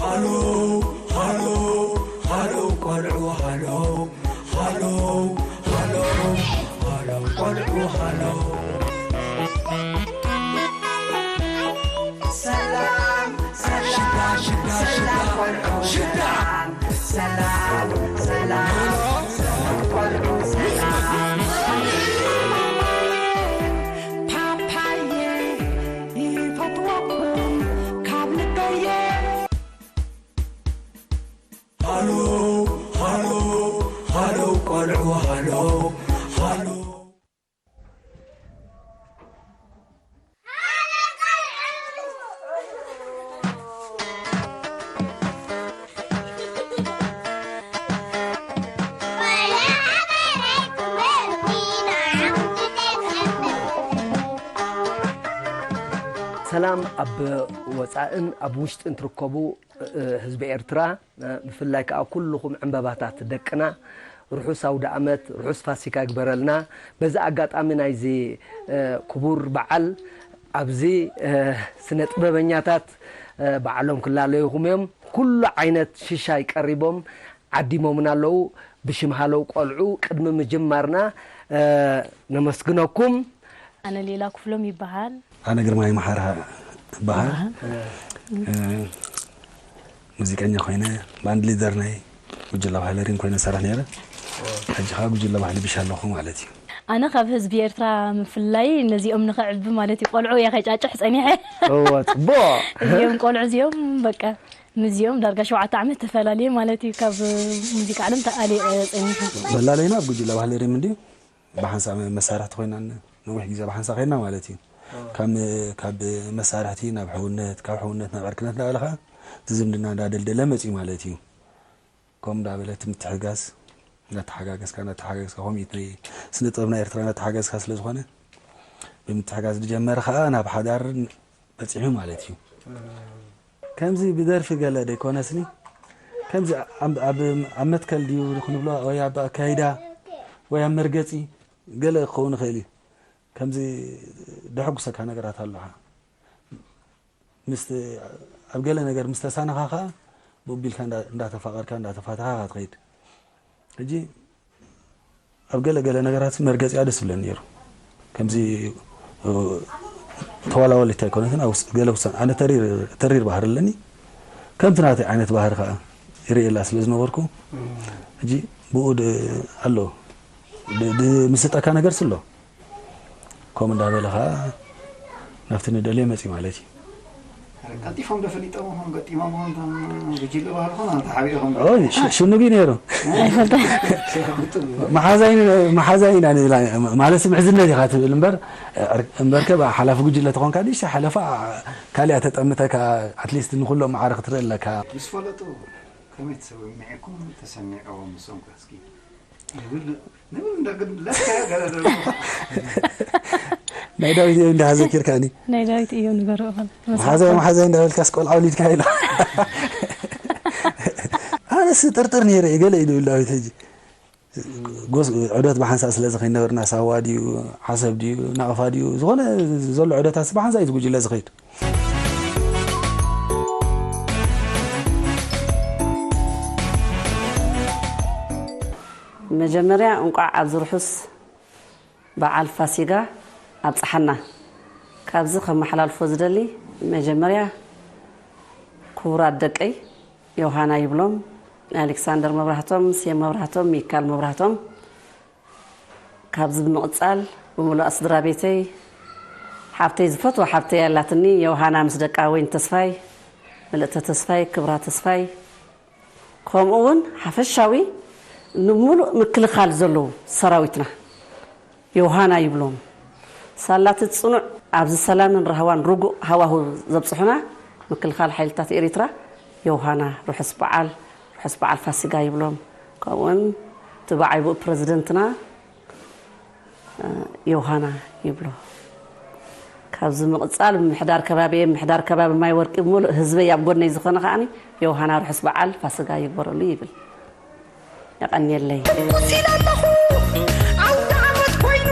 ሃሎ ሃሎ ሃሎ ቆልዑ ሃሎ ሃሎ ሃሎ ሃሎ ቆልዑ ሃሎ ሰላም ሰላም ሽታ ሽታ ሽታ ቆልዑ ሽታ ሰላም ሰላም ሰላም ቆልዑ ሰላም ፓፓየ ይፈትወኩም ካብ ልበየ ሃሎ ሃሎ ሃሎ ቆልዑ ሃሎ ሃሎ ሰላም ኣብ ወጻእን ኣብ ውሽጥን ትርከቡ ህዝቢ ኤርትራ ብፍላይ ከዓ ኩልኹም ዕምበባታት ደቅና ርሑስ ኣውደ ኣመት ርሑስ ፋሲካ ይግበረልና። በዚ ኣጋጣሚ ናይዚ ክቡር በዓል ኣብዚ ስነ ጥበበኛታት ባዕሎም ክላለዩኹም እዮም። ኩሉ ዓይነት ሽሻይ ቀሪቦም ዓዲሞምና ኣለዉ። ብሽም ሃለው ቆልዑ ቅድሚ ምጅማርና ነመስግነኩም። ኣነ ሌላ ክፍሎም ይበሃል። ኣነ ግርማይ መሓራ እበሃል። ሙዚቀኛ ኮይነ ባንድ ሊደር ናይ ጉጅለ ባህሊ ሪም ኮይነ ሰራሕ ነይረ። ሕጂ ከዓ ጉጅለ ባህሊ ቢሻ ኣለኹ ማለት እዩ። ኣነ ካብ ህዝቢ ኤርትራ ምፍላይ ነዚኦም ንኸዕቢ ማለት እዩ። ቆልዑ እየ ከጫጭሕ ጸኒሐ። እወ፣ ጽቡቕ። እዚኦም ቆልዑ እዚኦም በቃ ምስዚኦም ዳርጋ ሸውዓተ ዓመት ተፈላለየ ማለት እዩ። ካብ ሙዚቃ ዓለም ተኣሊቐ ጸኒሐ። መላለይና ኣብ ጉጅለ ባህሊ ሪም እንድዩ። ብሓንሳእ መሳርሕቲ ኮይና ነዊሕ ግዜ ብሓንሳእ ከይድና ማለት እዩ። ካብ ም-፣ ካብ መሳርሕቲ ናብ ሕውነት፣ ካብ ሕውነት ናብ ዕርክነት እናበለ ከዓ እቲ ዝምድና እንዳደልደለ መፅዩ ማለት እዩ። ከምኡ እንዳበለ እቲ ምትሕጋዝ እናተሓጋገዝካ፣ እናተሓጋገዝካ ከምኡ ናይ ስነ ጥበብና ኤርትራ እናተሓጋዝካ ስለ ዝኾነ ብምትሕጋዝ ዝጀመረ ከዓ ናብ ሓዳር በፂሑ ማለት እዩ። ከምዚ ብደርፊ ገለ ደይኮነስኒ ከምዚ ኣብ፣ ኣብ፣ ኣብ መትከል ድዩ ክንብሎ ወይ ኣብ ኣካይዳ ወይ ኣብ መርገጺ ገለ ክኸውን ይኽእል እዩ። ከምዚ ደሐጉሰካ ነገራት ኣሎ። ምስ፣ ኣብ ገለ ነገር ምስ ተሳነኻ ኸኣ ብኡ ቢልካ እንዳ-፣ እንዳተፋቐርካ እንዳተፋተኻ ኢኻ ትኸይድ። ሕጂ ኣብ ገለ ገለ ነገራት መርገጺኣ ደስ ይብለኒ ነይሩ። ከምዚ፣ እ፣ ተዋላዋሊት ኣይኮነትን፣ ኣብ ውስ-፣ ገለ ውሳነ፣ ኣነ ተሪር፣ ተሪር ባህሪ ኣለኒ። ከምቲ ናተይ ዓይነት ባህሪ ከኣ ይርእየላ ስለ ዝነበርኩ፣ ሕጂ ብኡ ድ-፣ ኣሎ፣ ድ-፣ ድ-፣ ምስጠካ ነገርስ ኣሎ። ከምኡ እንዳበለ ከኣ ናብቲ ንደልዮ መጺኡ ማለት እዩ። ቀልጢፎም ዶ ፈሊጦም ይኾኑ? ገጢሞም ይኾኑ? እቶም ጉጅለ ባህሊ ይኾኑ? ተሓቢኦም ዶ? ኦይ፣ ሽ-፣ ሽኑቢ ነይሩ። ኣይፈልጥን። መሓዛይ፣ መሓዛይ ኢና ንብላ፣ ማለት ምሕዝነት ኢኻ ትብል እምበር፣ እምበርከ ብኣ ሓላፊ ጉጅለ ተኾንካ፣ ድሽ ሓለፋ ካሊኣ ተጠምተካ፣ ኣትሊስት ንኹሎም ማዕረ ክትርኢ ኣለካ። ምስ ፈለጡ ከመይ ተሰሚዕኩም? ተሰሚዕዎም ንሶም ከ እስኪ? ይብል፣ ንብል እንዳ ግን ለካ ገለ ዘሎ። ናይ ዳዊት እዮም እንዳ ዘኪርካኒ። ናይ ዳዊት እዮም ንገርኦ ኸም መሓዛይ፣ መሓዛይ እንዳበልካስ ቆልዓ ወሊድካ ኢላ። ኣነስ ጥርጥር ነይረ እየ፣ ገለ እዩ ዝብል ዳዊት ሕጂ። ጎስ-፣ ዑደት ብሓንሳእ ስለ ዝኸይድ ነበርና፣ ሳዋ ድዩ፣ ዓሰብ ድዩ፣ ናቕፋ ድዩ፣ ዝኾነ ዘሎ ዑደታት ብሓንሳእ እዩ እቲ ጉጅለ ዝኸይድ። መጀመርያ እንቋዕ ኣብዚ ርሑስ በዓል ፋሲጋ ኣብጽሓና። ካብዚ ከመሓላልፎ ዝደሊ፣ መጀመርያ ክቡራት ደቀይ ዮሃና ይብሎም፣ ኣሌክሳንደር መብራህቶም፣ ሴም መብራህቶም፣ ሚካል መብራህቶም፣ ካብዚ ብምቕጻል ብምሉኣ ስድራ ቤተይ፣ ሓብተይ፣ ዝፈትዋ ሓብተይ ኣላትኒ፣ ዮሃና ምስ ደቃ፣ ወይን ተስፋይ፣ ምልእተ ተስፋይ፣ ክብራ ተስፋይ፣ ከምኡ እውን ሓፈሻዊ ንምሉእ ምክልኻል ዘለዉ ሰራዊትና ዮሃና ይብሎም። ሳላቲ ጽኑዕ ኣብዚ ሰላምን ራህዋን ርጉእ ሃዋሁ ዘብጽሑና ምክልኻል ሓይልታት ኤሪትራ ዮሃና ርሑስ በዓል፣ ርሑስ በዓል ፋሲጋ ይብሎም። ከምኡውን እቲ በዓይ ብኡ ፕረዚደንትና ዮሃና ይብሎ። ካብዚ ምቕጻል ምምሕዳር ከባቢ፣ ምምሕዳር ከባቢ ማይ ወርቂ፣ ምሉእ ህዝበይ ኣብ ጎነይ ዝኾነ ከኣኒ ዮሃና ርሑስ በዓል ፋስጋ ይግበረሉ ይብል። የቐንየለይ። ትኩስ ኢለ ኣለኹ፣ ኣውደ ዓመት ኮይኑ፣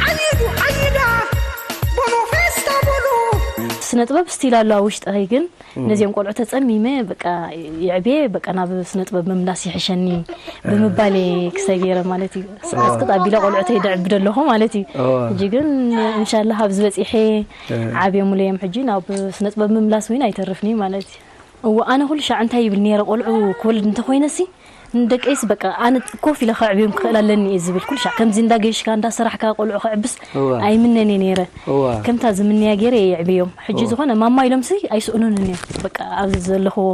ዓይዱ ዓይዳ፣ በሎ ፌስታ በሎ። ስነ ጥበብ ስቲል ኣሎ ኣብ ውሽጠይ፣ ግን ነዚኦም ቆልዑ ተጸሚመ በቃ የዕብየ በቃ ናብ ስነ ጥበብ ምምላስ ይሕሸኒ ብምባል ክሳይ ገይረ ማለት እዩ። ኣስቅጥ ኣቢለ ቆልዑተይ ደዕብደ ኣለኹ ማለት እዩ። ሕጂ ግን እንሻላ ኣብዚ በጺሐ ዓብየ ሙለዮም ሕጂ ናብ ስነ ጥበብ ምምላስ እውን ኣይተርፍኒ ማለት እዩ። እዎ ኣነ ኩሉ ሻዕ እንታይ ይብል ነይረ፣ ቆልዑ ክወልድ እንተኮይነሲ ንደቀይስ በቃ ኣነ ኮፍ ኢለ ከዕብዮም ክኽእል ኣለኒ እየ ዝብል። ኩሉ ሻዕ ከምዚ እንዳገሽካ እንዳሰራሕካ ቆልዑ ከዕብስ እዋ። ኣይምነን እየ ነይረ። እዋ። ከምታ ዝምንያ ገይረ እየ የዕብዮም። ሕጂ እዋ። ዝኾነ ማማ ኢሎምሲ ኣይስእኑንን እዮም። በቃ ኣብዚ ዘለኹዎ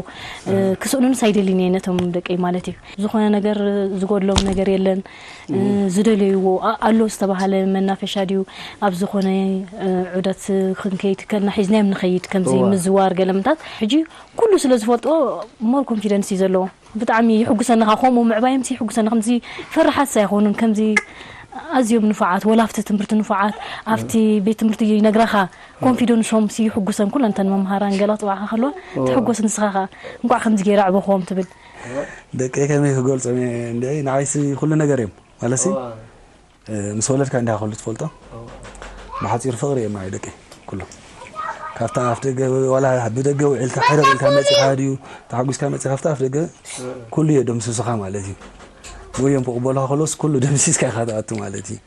እ፣ ክስእኑንስ ኣይደልን እየ ነቶም ደቀይ ማለት እዩ። ዝኾነ ነገር ዝጎድሎም ነገር የለን። እ፣ ዝደለይዎ ኣ- ኣሎ ዝተባሃለ መናፈሻ ድዩ ኣብ ዝኾነ እ፣ ዑደት ክንከይድ ከልና ሒዝናዮም ንኸይድ ከምዚ እዋ። ምዝዋር ገለምታት ሕጂ ኩሉ ስለ ዝፈልጦ ሞር ኮንፊደንስ እዩ ዘለዎ። ብጣዕሚ ይሕጉሰኒ፣ ከኣ ከምኡ ምዕባዮም ሲ ይሕጉሰኒ። ከምዚ ፈራሓት ኣይኮኑን፣ ከምዚ ኣዝዮም ንፉዓት፣ ወላ ኣብቲ ትምህርቲ ንፉዓት፣ ኣብቲ ቤት ትምህርቲ ይነግረኻ፣ ኮንፊደንሶም ሲ ይሕጉሰን። ኩለን እተን መምሃራን ገላ ክጽውዓኻ ከለዋ ትሕጎስ፣ ንስኻ ከኣ እንቋዕ ከምዚ ገይረ ኣዕበኽዎም ትብል። ደቀይ ከመይ ክገልጾም እየ? እንደ ንዓይሲ ኩሉ ነገር እዮም። ማለትሲ፣ እ፣ ምስ ወለድካ እንዲኻ ኩሉ ትፈልጦ። ብሓጺሩ ፍቕሪ እዮም ንዓይ ደቀይ ኩሎም። ካብታ ኣፍ ደገ፣ ዋላ ብደገ ውዒልካ፣ ሕርቕ ኢልካ መጺኻ ድዩ፣ ተሓጒስካ መጺኻ፣ ካብታ ኣፍ ደገ ኩሉ የደምስሱኻ ማለት እዩ። ብኡ እዮም ክቕበሉኻ ከለውስ ኩሉ ደምሲስካ ኢኻ ትኣቱ ማለት እዩ።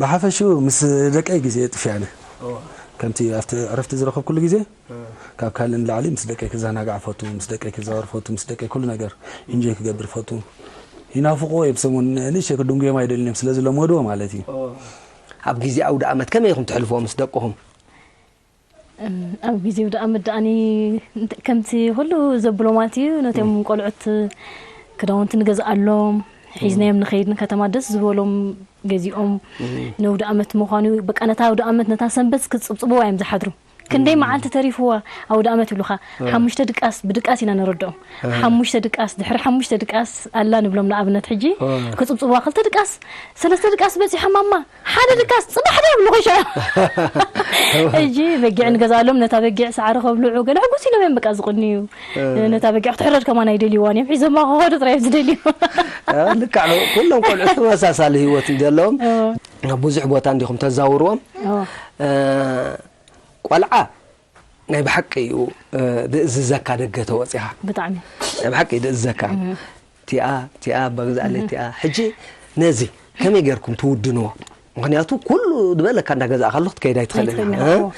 ብሓፈሽኡ ምስ ደቀይ ግዜ የጥፍእ ኣነ። ከምቲ ኣብቲ ዕረፍቲ ዝረኸብኩሉ ግዜ፣ ካብ ካልእ ንላዕሊ ምስ ደቀይ ክዘናጋዕ ፈቱ፣ ምስ ደቀይ ክዛወር ፈቱ፣ ምስ ደቀይ ኩሉ ነገር ኢንጆይ ክገብር ፈቱ። ይናፍቑዎ እዮም፣ ሰሙን ንእሽተይ ክድንጉዮም ኣይደልን እዮም፣ ስለ ዝለመድዎ ማለት እዩ። ኣብ ግዜ ኣውደ ኣመት ከመይ ኢኹም ተሕልፍዎ ምስ ደቅኹም? እም፣ ኣብ ግዜ ኣውደ ኣመት ደኣኒ እንተ- ከምቲ ኩሉ ዘብሎ ማለት እዩ፣ ነቶም ቆልዑት ክዳውንቲ ንገዝኣሎም፣ ሒዝናዮም ንኸይድ ንከተማ ደስ ዝበሎም ገዚኦም፣ ነውዲ ኣመት ምዃኑ በቃ ነታ ኣውደ ኣመት ነታ ሰንበት ክጽብጽብዋ እዮም ዝሓድሩ። ክንደይ መዓልቲ ተሪፍዋ ኣውደ ኣመት ይብሉኻ። ሓሙሽተ ድቃስ ብድቃስ ኢና ነረድኦም። ሓሙሽተ ድቃስ ድሕሪ ሓሙሽተ ድቃስ ኣላ ንብሎም። ንኣብነት ሕጂ ክጽብጽብዋ ክልተ ድቃስ ሰለስተ ድቃስ በጺሖም ማማ ሓደ ድቃስ ጽባሕ ዶ ይብሉ ኸሻ። ሕጂ በጊዕ ንገዛሎም፣ ነታ በጊዕ ሳዕሪ ከብልዑ ገለ ሕጉስ ኢሎም እዮም በቃ ዝቕንዩ። ነታ በጊዕ ክትሕረድ ከማን ኣይደልይዋን እዮም። ሒዞማ ክኸዱ ጥራይ እዮም ዝደልዩ። ልክዕ ነው። ኩሎም ቆልዑ ተመሳሳሊ ህይወት ዘለዎም። ኣብ ብዙሕ ቦታ እንዲኹም ተዛውርዎም። እ፣ ቆልዓ ናይ ብሓቂ እዩ፣ እ፣ ዝእዝዘካ ደገ ተወጺኻ። ብጣዕሚ። ናይ ብሓቂ እዩ ዝእዝዘካ። እም። ቲኣ፣ ቲኣ፣ ኣባ ግዛእለይ እም። ቲኣ። ሕጂ ነዚ ከመይ ጌርኩም ትውድንዎ? ምኽንያቱ ኩሉ ዝበለካ እንዳገዛእካ ኣሎ ክትከይድ ኣይትኽእልን ኣይትኽእልን ኢኻ። ኢኻ። እ?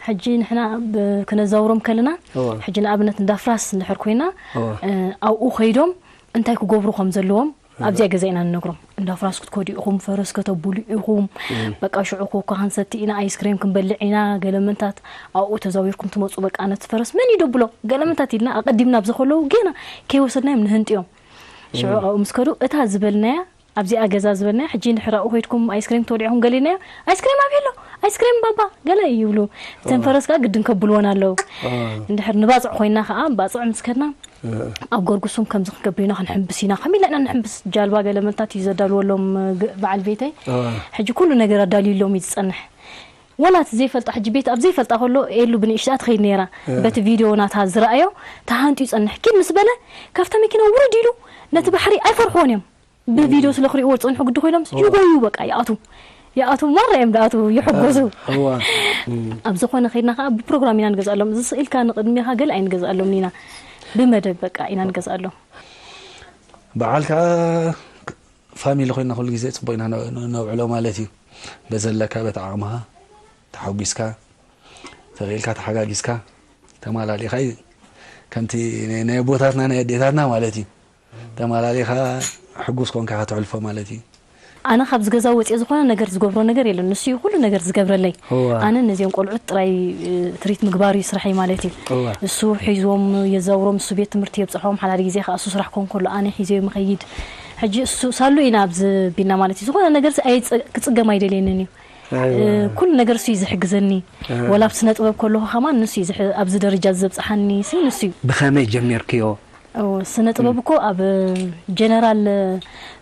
ሕጂ ንሕና ብ-፣ ክነዛውሮም ከለና፣ እዋ። ሕጂ ንኣብነት እንዳ ፍራስ እንድሕር ኮይና፣ እዋ። እ፣ ኣብኡ ከይዶም እንታይ ክገብሩ ከም ዘለዎም ኣብዚኣ ገዛ ኢና ንነግሮም። እንዳ ፍራስ ክትከዱ ኢኹም፣ ፈረስ ከተብሉ ኢኹም፣ እም። በቃ ሽዑ ኮካ ክንሰቲ ኢና፣ ኣይስክሬም ክንበልዕ ኢና፣ ገለ መንታት ኣብኡ ተዛዊርኩም ትመጹ፣ በቃ ነቲ ፈረስ መን ይደብሎ? ገለ መንታት ኢልና ኣቐዲምና ኣብ ዝኸለዉ ጌና ከይወሰድናዮም ንህንጥዮም። ሽዑ እም። ኣብኡ ምስ ከዱ እታ ዝበልናያ፣ ኣብዚኣ ገዛ ዝበልናያ፣ ሕጂ እንድሕር ኣብኡ ከይድኩም ኣይስክሬም ትበልዑ ኢኹም ገለ ኢልናዮ፣ ኣይስክሬም ኣበይ ኣሎ? ኣይስክሬም ባባ ገለ ይብሉ። እተን ፈረስ ከኣ ግድን ከብልወን ኣለዉ። አ። እንድሕር ንባጽዕ ኮይና ከኣ፣ ባጽዕ ምስ ከድና፣ ኣብ ጎርጉሱም ከምዚ ክንገብር ኢና፣ ክንሕምብስ ኢና፣ ከመይ ኢልና ኢና ንሕምብስ? ጃልባ ገለ መልታት እዩ ዘዳልወሎም፣ ግ-፣ በዓል ቤተይ። አ። ሕጂ ኩሉ ነገር ኣዳልዩሎም እዩ ዝጸንሕ። ወላ እቲ ዘይፈልጣ፣ ሕጂ ቤት ኣብ ዘይፈልጣ ከሎ፣ ኤሉ ብንእሽታ ትኸይድ ነይራ። አ። በቲ ቪድዮ ናታ ዝረኣዮ፣ ተሃንጥዩ ይጸንሕ። ኪድ ምስ በለ፣ ካብታ መኪና ውርድ ኢሉ፣ ነቲ ባሕሪ ኣይፈርሕዎን እዮም። ብቪድዮ ስለ ክርእይዎ ዝጸንሑ ግዲ ኮይኖም፣ ይጎዩ በቃ፣ ይኣትዉ። ይኣትዉ፣ ማራ እዮም ዝኣትዉ፣ ይሕጎሱ። እዋ። እም። ኣብ ዝኾነ ከይድና ከኣ ብፕሮግራም ኢና ንገዝኣሎም። እዚ ስኢልካ ንቕድሜኻ ገለ ኣይንገዝኣሎምን ኢና። ብመደብ በቃ ኢና ንገዝኣሎም። በዓል ከኣ ፋሚሊ ኮይና ኩሉ ግዜ ጽቡቕ ኢና ነ-፣ ነ-፣ ነውዕሎ ማለት እዩ። በዘለካ፣ በቲ ዓቕምኻ፣ ተሓጒስካ፣ ተኽኢልካ፣ ተሓጋጊዝካ፣ ተማላሊኻ እዩ። ከምቲ ናይ፣ ናይ ኣቦታትና፣ ናይ ኣዴታትና ማለት እዩ። ተማላሊኻ ሕጉስ ኮንካ ኢኻ ተሕልፎ ማለት እዩ። ኣነ ካብዚ ገዛ ወፅየ ዝኾነ ነገር ዝገብሮ ነገር የለን። ንሱ እዩ ኩሉ ነገር ዝገብረለይ። እዋ። ኣነ ነዚኦም ቆልዑት ጥራይ፣ እ፣ ትሪት ምግባር እዩ ስራሐይ ማለት እዩ። እዋ። እሱ ሒዝዎም የዛውሮም፣ እሱ ቤት ትምህርቲ የብፅሖም፣ ሓዳሪ ግዜ ከዓ እሱ ስራሕ ኮን ከሎ ኣነ ሒዘዮ ምኸይድ። ሕጂ እሱ ሳሉ ኢና ኣብዚ ቢና ማለት እዩ። ዝኾነ ነገር ሲ ኣይፀ-፣ ክፅገም ኣይደልየንን እዩ። ኣይዋ። እ፣ ኩሉ ነገር እሱ እዩ ዝሕግዘኒ። እ። ወላ ኣብ ስነ ጥበብ ከለኹ ከማን ንሱ እዩ ዝሕ-፣ ኣብዚ ደረጃ ዘብፅሓኒ ሲ ንሱ እዩ። ብኸመይ ጀሚርክዮ? እዎ፣ ስነ ጥበብ እኮ ኣብ ጀነራል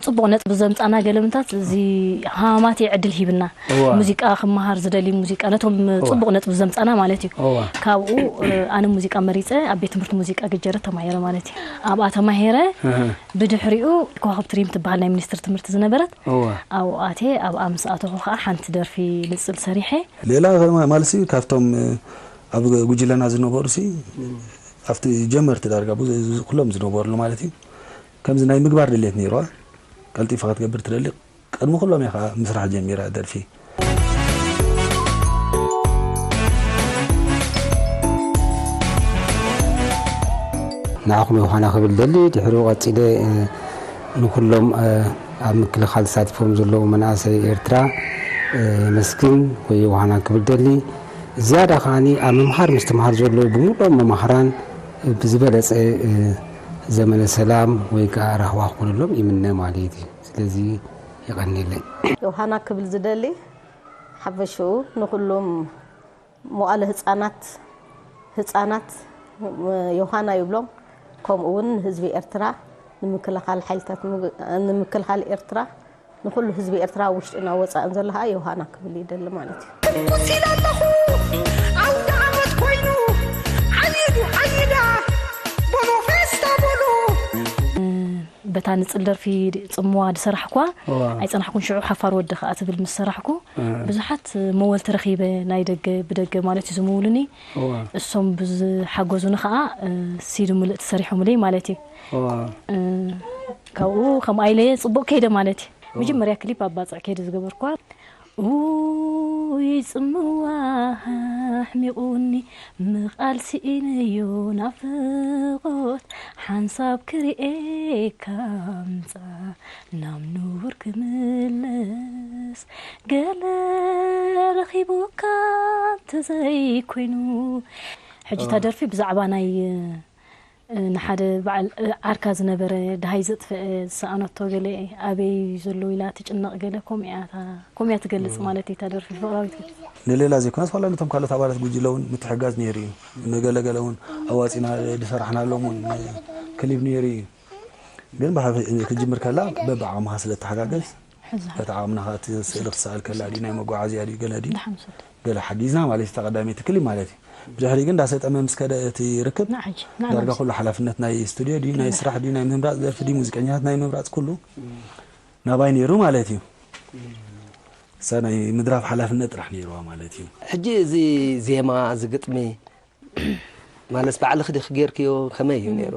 ጽቡቕ ነጥቢ ዘምጻና ገለምታት እዚ ሃማማት ዕድል ሂብና። እዋ። ሙዚቃ ክመሃር ዝደሊ ሙዚቃ ነቶም እዋ። ጽቡቕ ነጥቢ ዘምጻና ማለት እዩ። እዋ። ካብኡ፣ እ፣ ኣነ ሙዚቃ መሪጸ ኣብ ቤት ትምህርቲ ሙዚቃ ገጀረ ተማሂረ ማለት እዩ። ኣብኣ ተማሂረ እህ። ብድሕሪኡ ኮኸብ ትሪም ትበሃል ናይ ሚኒስትሪ ትምህርቲ ዝነበረት እዋ። ኣብኡ ኣትየ ኣብኣ ምስ ኣተኹ ከዓ ሓንቲ ደርፊ ንጽል ሰሪሐ። ሌላ ማ-፣ ማለትሲ ካብቶም፣ እ፣ ኣብ ጉጅለና ዝነበሩ ሲ ኣብቲ ጀመርቲ ዳርጋ ብዙ- ኩሎም ዝነበሩሉ ማለት እዩ። ከምዚ ናይ ምግባር ድሌት ነይርዋ። ቀልጢፋ ክትገብር ትደሊ፣ ቅድሚ ኩሎም እያ ከዓ ምስራሕ ጀሚራ ደርፊ። ንዓኹም ዮሃና ክብል ደሊ፣ ድሕሩ ቀጺለ ንኩሎም ኣብ ምክልኻል ተሳቲፎም ዘለዉ መናእሰይ ኤርትራ የመስግን ወይ ዮሃና ክብል ደሊ። ዝያዳ ከዓኒ ኣብ ምምሃር ምስትምሃር ዘለዉ ብምሉኦም መማህራን ብዝበለጸ ዘመነ ሰላም ወይ ከዓ ራህዋ ክኾነሎም ይምነ ማለት እዩ። ስለዚ የቐንየለይ። ዮሃና ክብል ዝደሊ ሓፈሽኡ ንኹሎም መዋእለ ህጻናት ህጻናት ዮሃና ይብሎም። ከምኡ እውን ንህዝቢ ኤርትራ ንምክልኻል ሓይልታት ንምግ- ንምክልኻል ኤርትራ ንኹሉ ህዝቢ ኤርትራ ውሽጥና ወጻእን ዘሎ ኸኣ ዮሃና ክብል ይደሊ ማለት እዩ። ትኩስ ኢለ ኣለኹ ኣውደ ዓመት ኮይኑ ዓይዱ ዓይዳ በሎ ፌስታ በሎ። በታ ንጽል ደርፊ ጽምዋ ዝሰራሕኳ ኣይጸናሕኩን። ሽዑ ሓፋር ወዲ ከኣ ትብል ምስ ሰራሕኩ ብዙሓት መወልቲ ረኺበ፣ ናይ ደገ ብደገ ማለት እዩ ዝምውሉኒ። እሶም ብዝሓገዙኒ ከኣ ሲዲ ምልእቲ ሰሪሖምለይ ማለት እዩ። ካብኡ ከምኣ ኢለ ጽቡቕ ከይደ ማለት እዩ። መጀመርያ ክሊፕ ኣብ ባጽዕ ከይደ ዝገበርኳ። ኡይ ጽምዋ ኣሕሚቑኒ ምቓል ስኢነዮ ናፍቖት ሓንሳብ ክርእየካ ምጻ ናብ ንቡር ክምለስ ገለ ረኺቡካ እንተዘይኮይኑ። ሕጂ እታ ደርፊ ብዛዕባ ናይ ንሓደ በዓል ዓርካ ዝነበረ ደሃይ ዘጥፈአ ዝሰኣነቶ ገለ ኣበይ ዘሎ ኢላ ትጭነቕ ገለ ከምኡ እያ እታ ከምኡ እያ ትገልጽ ማለት እዩ እታ ደርፊ ፍቕራዊት ግን ንሌላ ዘይኮነስ ዋላ ነቶም ካልኦት ኣባላት ጉጅለ እውን ምትሕጋዝ ነይሩ እዩ። ንገለገለ እውን ኣዋፂና ዝሰራሕናሎም እውን ክሊፕ ነይሩ እዩ። ግን ብሓፈ- ክትጅምር ከላ በብዓቕምኻ ስለ እተሓጋገዝ ሕዛ በቲ ዓቕምና ከዓ እቲ ስእሊ ክትሰኣል ከላ ድዩ ናይ መጓዓዝያ ድዩ ገለ ድዩ ድሓን ሰደ ገለ ሓጊዝና ማለት እዩ። እታ ቀዳመይቲ ክሊፕ ማለት እዩ። ብድሕሪ ግን እንዳሰጠመ ምስ ከደ እቲ ርክብ ንዓ ሕጂ ንዓ ዳርጋ ማለት ኩሉ ሓላፍነት ናይ ስቱድዮ ድዩ ናይ ስራሕ ድዩ ናይ ምምራፅ ደርፊ ድዩ ሙዚቀኛታት ናይ ምምራፅ ኩሉ ናባይ ነይሩ ማለት እዩ። እሳ ናይ ምድራፍ ሓላፍነት ጥራሕ ነይርዋ ማለት እዩ። ሕጂ እዚ ዜማ እዚ ግጥሚ ማለት ባዕልኺ ዲኺ ጌርክዮ ከመይ እዩ ነይሩ?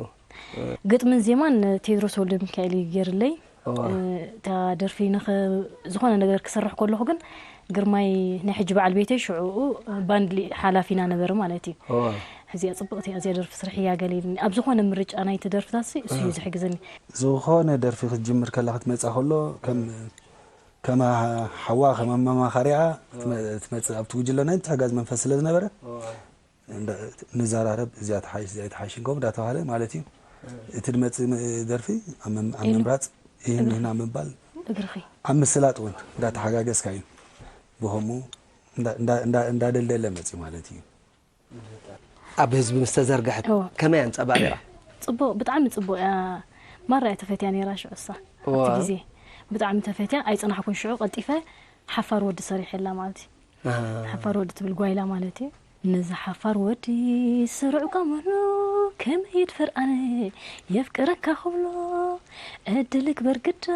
ግጥምን ዜማን ቴድሮስ ወልደሚካኤል እዩ ገይርለይ። እዋ። እታ ደርፊ ንኸ ዝኾነ ነገር ክሰርሕ ከለኹ ግን ግርማይ ናይ ሕጂ በዓል ቤተይ ሽዑኡ ባንድ ሊ- ሓላፊና ነበረ ማለት እዩ። እዋ። እዚኣ ጽብቕቲ እያ እዚኣ ደርፊ ስርሕያ ገለ ኢሉኒ። ኣብ ዝኾነ ምርጫ ናይቲ ደርፍታት ሲ እሱ እዩ ዝሕግዘኒ። ዝኾነ ደርፊ ክትጅምር ከላ ክትመጻ ከሎ ከም ከም ሓዋ ከም ኣመማኻሪኣ ትመ- ትመጽእ ኣብቲ ጉጅለ ናይ ምትሕጋዝ መንፈስ ስለ ዝነበረ እንዳ- ንዘራረብ እዚኣ ትሓይሽ እዚኣ ትሓይሽ እንከም እንዳተባሃለ ማለት እዩ። እቲ ድመጽእ ም- ደርፊ ኣብ መም- ኣብ ኢሉ ምምራጽ ይህን እግርኺ። ይህና ምባል እግርኺ ኣብ ምስላጥ እውን እንዳተሓጋገዝካ እዩ። ብኸምኡ እንዳ- እንዳ- እንዳ- እንዳደልደለ መጽዩ ማለት እዩ። ኣብ ህዝቢ ምስ ተዘርግሐት እወ። ከመይ ኣንጸባሪቓ? ጽቡቕ ብጣዕሚ ጽቡቕ እያ። ማራ እያ ተፈትያ ነይራ ሽዑ እሳ እወ። ኣብቲ ግዜ ብጣዕሚ ተፈትያ ኣይጸናሕኩን ሽዑ ቀልጢፈ ሓፋር ወዲ ሰሪሐላ ማለት እዩ። ሓፋር ወዲ ትብል ጓይላ ማለት እዩ። ነዚ ሓፋር ወዲ ስሩዕ ቀመሩ ከመይ ይድፈር ኣነ የፍቅረካ ክብሎ ዕድል ግበር ግዳ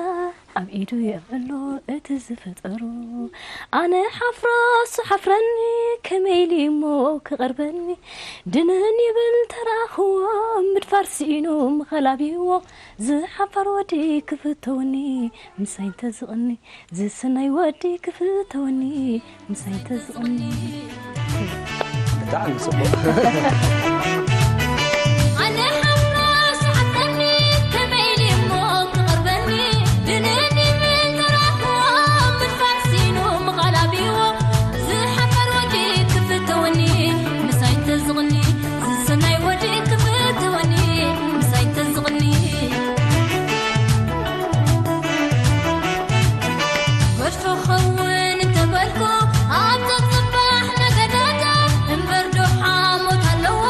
ኣብ ኢዱ የብዕሎ እቲ ዝፈጠሮ ኣነ ሓፍሮ እሱ ሓፍረኒ ከመይ ኢሉ እሞ ክቐርበኒ ድንን ይብል ተራኽዎ ምድፋር ስኢኑ ምኸላቢዎ ዝሓፋር ወዲ ክፍተወኒ ምሳይ እንተዝቕኒ ዝሰናይ ወዲ ክፍተወኒ ምሳይ ተዝቕኒ ብጣዕሚ ጽቡቕ። ኣነ ሓፍራ ስሓተኒ ከመይ ኢሉ እሞ ክቐርበኒ ድንኒ ምን ተራኽቦ ምድፋር ሲኑ ምቓላቢዎ ዝሓፈር ወዲ ክፍተወኒ ምሳይ ተዝቕኒ ዝሰናይ ወዲ ክፍተወኒ ምሳይ ተዝቕኒ ገድፎ ኸውን እንተበልኩ ኣብታ ጽባሕ ነገደታ እምበር ዶ ሓሞት ኣለዎ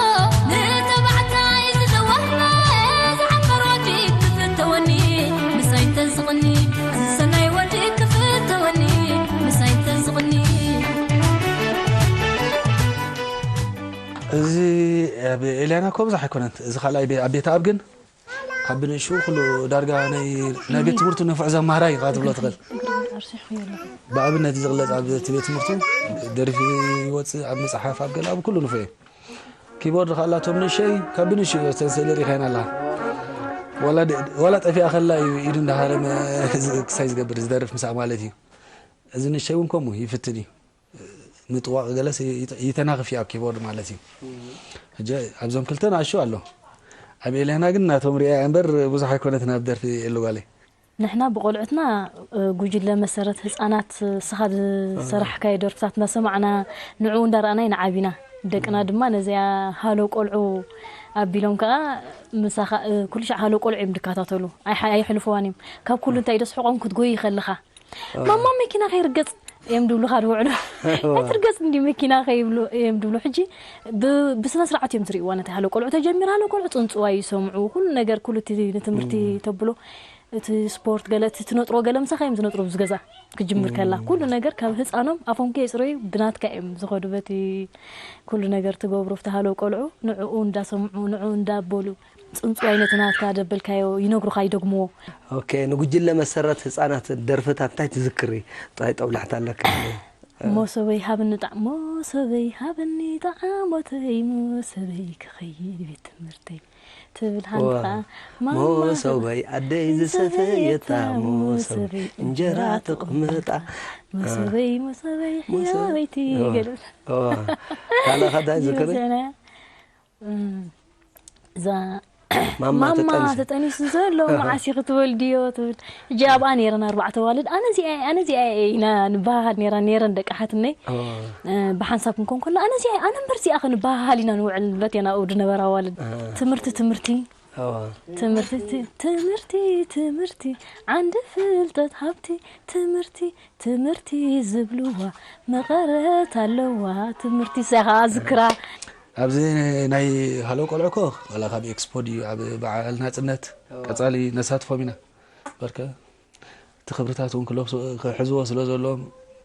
ንተባዕታይ ዝተዋህበ ዝሓፈር ወዲ ክፍተወኒ ምሳይ እንተዝቕኒ ዝሰናይ ወዲ ክፍተወኒ ምሳይ እንተዝቕኒ እዚ ኣብ ኤልያና እኮ ብዙሕ ኣይኮነን። እዚ ካልኣይ ቤ- ኣብ ቤት ኣብ ግን ካብ ብንእሽኡ ኩሉ ዳርጋ ናይ ናይ ቤት ትምህርቱ ንፉዕ ዘማህራይ ኢኻ ትብሎ ትኽእል። ብኣብነት ዝግለጽ ኣብ እቲ ቤት ትምህርቲ ደርፊ ይወጽእ፣ ኣብ መጽሓፍ፣ ኣብ ገለ ኣብ ኩሉ ንፉዕ እዩ። ኪቦርድ ከኣላቶም ንእሸይ ካብ ብንእሽተይ ዝተሰለ ሪኻይና ኣላ። ዋላ ደ- ዋላ ጠፊኣ ከላ እዩ ኢዱ እንዳሃረመ ዝ- ክሳይ ዝገብር ዝደርፍ ምሳእ ማለት እዩ። እዚ ንእሸይ እውን ከምኡ ይፍትን እዩ። ምጥዋቕ ገለስ ይተ- ይተናኽፍ እዩ ኣብ ኪቦርድ ማለት እዩ። ሕጂ ኣብዞም ክልተ ንኣሹ ኣሎ። ኣብ ኤልያና ግን ናቶም ሪኣ እምበር ብዙሕ ኣይኮነትን ኣብ ደርፊ ኤሉ ጓለይ። ንሕና ብቆልዑትና ጉጅለ መሰረት ህፃናት ስኻ ዝሰራሕካዮ ደርፍታት እናሰማዕና ንዕኡ እንዳረኣና ኢና ዓቢና። ደቅና ድማ ነዚኣ ሃሎ ቆልዑ ኣቢሎም ከዓ ምሳኻ ኩሉ ሻዕ ሃሎ ቆልዑ እዮም ዝከታተሉ። ኣይሓ- ኣይሕልፍዋን እዮም። ካብ ኩሉ እንታይ ደስሕቆም ክትጎይ ከለኻ ማማ መኪና ከይርገጽ እዮም ድብሉኻ ድውዕሉ። ኣይትርገጽ እንዲ መኪና ከይብሉ እዮም ድብሉ። ሕጂ ብ- ብስነ ስርዓት እዮም ዝርእይዋ ነቲ ሃሎ ቆልዑ ተጀሚራ ሃሎ ቆልዑ ጽንጽዋ ይሰምዑ ኩሉ ነገር ኩሉ እቲ ንትምህርቲ ተብሎ እቲ ስፖርት ገለ እቲ ትነጥሮ ገለ ምሳኻ እዮም ዝነጥሩ ብዝገዛ ክጅምር ከላ ኩሉ ነገር ካብ ህፃኖም ኣፎም ከየፅረዩ ብናትካ እዮም ዝኸዱ በቲ ኩሉ ነገር ትገብሮ ብቲ ሃሎ ቆልዑ ንዕኡ እንዳሰምዑ ንዕኡ እንዳበሉ ጽንጽዋይ ነቲ ናትካ ደበልካዮ ይነግሩኻ ይደግምዎ። ኦኬ፣ ንጉጅለ መሰረት ህፃናት ደርፍታት እንታይ ትዝክሪ? ጥራይ ጠብላሕታ ኣለካ። ሞሶበይ ሃብኒ ጣዕ ሞሶበይ ሃብኒ ጣዓሞተይ ሞሶበይ ክኸይድ ቤት ትምህርተይ ትብል ሃንታ ሞሶበይ ኣደይ ዝሰፈየታ ሞሶበይ እንጀራ ተቐምጣ ሞሶበይ ሞሶበይ ሕያበይቲ ገለ ካልእ ከ እንታይ ዝክሪ? እዛ ማማ ማማ ተጠኒሱ። ተጠኒሱ ዘሎ መዓስ ኢኺ ትወልድዮ ትብል። ሕጂ ኣብኣ ነይረን ኣርባዕተ ኣዋልድ ኣነ እዚኣ እየ፣ ኣነ እዚኣ እየ ኢና ንበሃሃል ነይራ ነይረን ደቂ ሓትነይ። እ፣ ብሓንሳብ ክንኮን ከሎ ኣነ እዚኣ እየ፣ ኣነ እምበር እዚኣ ክንበሃሃል ኢና ንውዕል በት ኢና ኣብኡ ዝነበራ ኣዋልድ። ትምህርቲ ትምህርቲ ትምህርቲ ትምህርቲ ትምህርቲ ዓንዲ ፍልጠት ሃብቲ ትምህርቲ ትምህርቲ ዝብልዋ መቐረት ኣለዋ ትምህርቲ ሳኻ ዝክራ ኣብዚ ናይ ሃሎ ቆልዑ እኮ ዋላ ካብ ኤክስፖ ድዩ ኣብ በዓል ናፅነት ቀፃሊ ነሳትፎም ኢና በርከ እቲ ክብርታት እውን ክለብሱ ክሕዝዎ ስለ ዘለዎም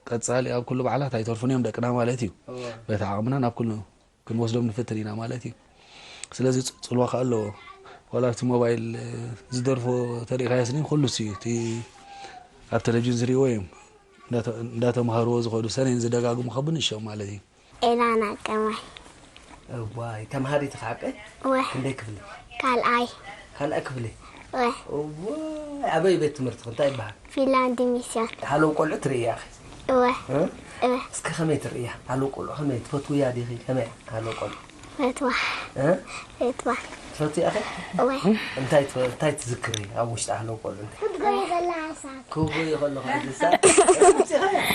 ቀፃሊ ኣብ ኩሉ በዓላት ኣይተርፉን እዮም ደቅና ማለት እዩ በቲ ዓቕምና ናብ ኩሉ ክንወስዶም ንፍትን ኢና ማለት እዩ ስለዚ ፅ- ፅልዋ ከዓ ኣለዎ ዋላ እቲ ሞባይል ዝደርፎ ተሪኢኻዮ ስኒ ኩሉ እዩ እቲ ኣብ ቴሌቪዥን ዝርእዎ እዮም እንዳተ- እንዳተምሃርዎ ዝኸዱ ሰኔን ዝደጋግሙ ከብንእሽኦም ማለት እዩ ኤላና ቀማይ እዋይ ተምሃሪት ኢኺ ሓቀይ? ወ ክንደይ ክፍሊ? ካልኣይ ካልኣይ ክፍሊ? ወ እዋይ ኣበይ ቤት ትምህርትኺ እንታይ ይበሃል? ፊንላንድ ሚስዮን ሃለው ቆልዑ ትርእያ ኢኺ? እወ እ? እወ እስኪ ከመይ ትርእያ? ሃለው ቆልዑ ከመይ ትፈትውያ ዲኺ? ከመይ እያ ሃለው ቆልዑ? ፈትዋ እ? ፈትዋ ትፈትውያ ኢኺ? እወ እንታይ ትፈ- እንታይ ትዝክሪ ኣብ ውሽጢ ሃለው ቆልዑ እንታይ? ክትጎይ ከለኻ እሳት ክጎይ ከለኹ ንሳ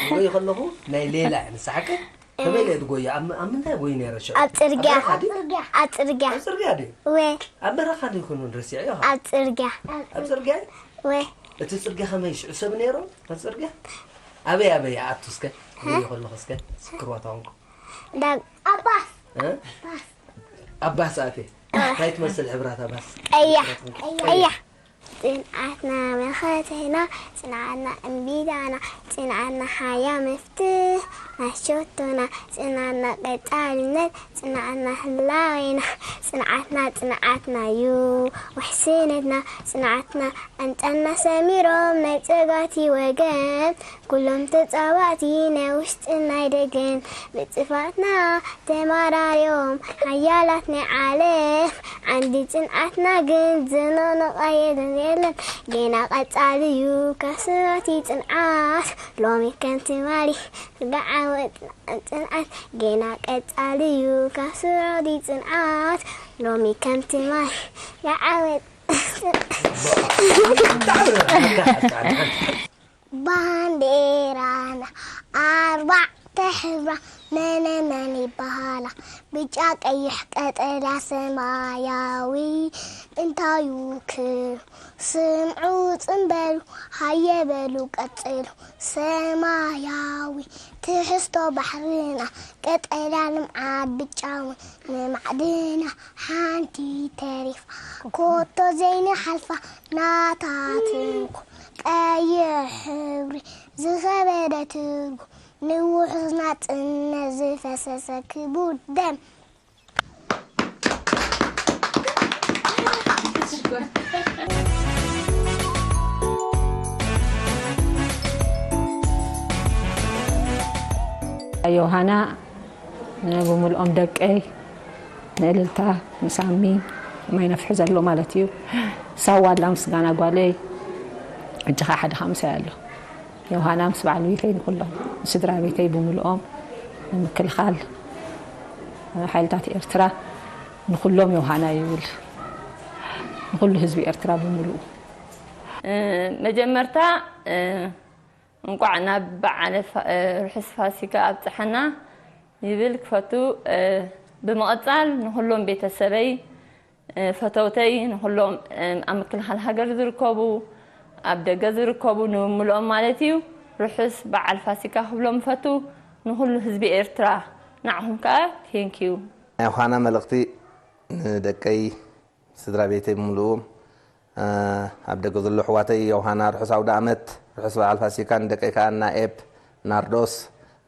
ክጎይ ከለኹ ናይ ሌላ እያ ንሳ ሓቀይ? ከመይ ኢለ ትጎያ? ኣብ ኣብ ምንታይ ጎይ ነይረ ሽዑ? ኣብ ጽርግያ ኣብ በረኻ ድዩ? ኣብ ጽርግያ ኣብ ጽርግያ ድዩ? እወ ኣብ በረኻ ድዩ ኩኑን ረሲዐዮ? ኣብ ጽርግያ ኣብ ጽርግያ? እወ እቲ ጽርግያ ከመይ ሽዑ ሰብ ነይሩ? ኣብ ጽርግያ? ኣበይ ኣበይ ይኣቱ እስከ? ጎይ ከለኹ እስከ ስክርዋ ተኾንኩ። ዳግ ኣባስ እ? ኣብ ባስ ኣትየ። እንታይ ትመስል ሕብራታ ባስ? ቀያሕ ቀያሕ ጽንዓትና መኸተና ጽንዓትና እምቢዳና ጽንዓትና ሓያ መፍትሕ ናይ ሸቶና ጽንዓትና ቀጻልነት ጽንዓትና ህላዌና ጽንዓትና ጽንዓትና ዩ ውሕስነትና ጽንዓትና ኣንጻና ሰሚሮም ናይ ጸጋቲ ወገን ኩሎም ተጻባእቲ ናይ ውሽጥን ናይ ደገን ብጽፋትና ተማራርዮም ሓያላት ናይ ዓለም ዓንዲ ጽንዓትና ግን ዝነነቐ የለን የለን ገና ቀጻሊ ዩ ካብ ስራቲ ጽንዓት ሎሚ ከም ትማሊ ዝዓወት ጽንዓት ገና ቀጻሊ ዩ ካብ ስራቲ ጽንዓት ሎሚ ከም ትማሊ ዝዓወት ባንዴራና ኣርባዕተ ሕብራ መነ መን ይበሃላ? ብጫ፣ ቀይሕ፣ ቀጠልያ፣ ሰማያዊ። እንታይ እዩ ክብሩ? ስምዑ ጽምበሉ ሃየ በሉ ቀጽሉ። ሰማያዊ ትሕዝቶ ባሕርና፣ ቀጠልያ ልምዓት፣ ብጫ እውን ንማዕድና። ሓንቲ ተሪፋ ኮቶ ዘይንሓልፋ ናታ ትንኩ ቀይሕ ሕብሪ ዝኸበደ ትርጉም ንውሑስ ናጽነት ዝፈሰሰ ክቡር ደም። ዮሃና፣ ብሙሉኦም ደቀይ፣ ንእልልታ፣ ንሳሚ፣ ማይ ነፍሒ ዘሎ ማለት እዩ። ሳዋ ኣላ ምስጋና ጓለይ፣ ሕጂ ኸዓ ሓደ ሓምሳይ ኣሎ። ዮሃና ምስ በዓል ቤተይ፣ ንኹሎም ስድራ ቤተይ ብምሉኦም፣ ንምክልኻል ሓይልታት ኤርትራ፣ ንኹሎም ዮሃና ይብል፣ ንኹሉ ህዝቢ ኤርትራ ብምሉኡ። እ፣ መጀመርታ፣ እ፣ እንቋዕ ናብ በዓለ ፋ-፣ እ፣ ርሑስ ፋሲካ ኣብጽሐና ይብል ክፈቱ። እ፣ ብምቕጻል ንኹሎም ቤተሰበይ፣ እ፣ ፈተውተይ፣ ንኹሎም፣ እ፣ ኣብ ምክልኻል ሃገር ዝርከቡ፣ ኣብ ደገ ዝርከቡ፣ ንምሉኦም ማለት እዩ፣ ርሑስ በዓል ፋሲካ ክብሎም ፈቱ። ንኹሉ ህዝቢ ኤርትራ፣ ንዓኹም ከኣ፣ ቴንኪዩ። ናይ ዮሃና መልእኽቲ ንደቀይ፣ ስድራ ቤተይ ብምሉኡ፣ እ፣ ኣብ ደገ ዘሎ ኣሕዋተይ፣ ዮሃና፣ ርሑስ ኣውደ ኣመት፣ ርሑስ በዓል ፋሲካ፣ ንደቀይ ከኣ፣ ናኤብ፣ ናርዶስ፣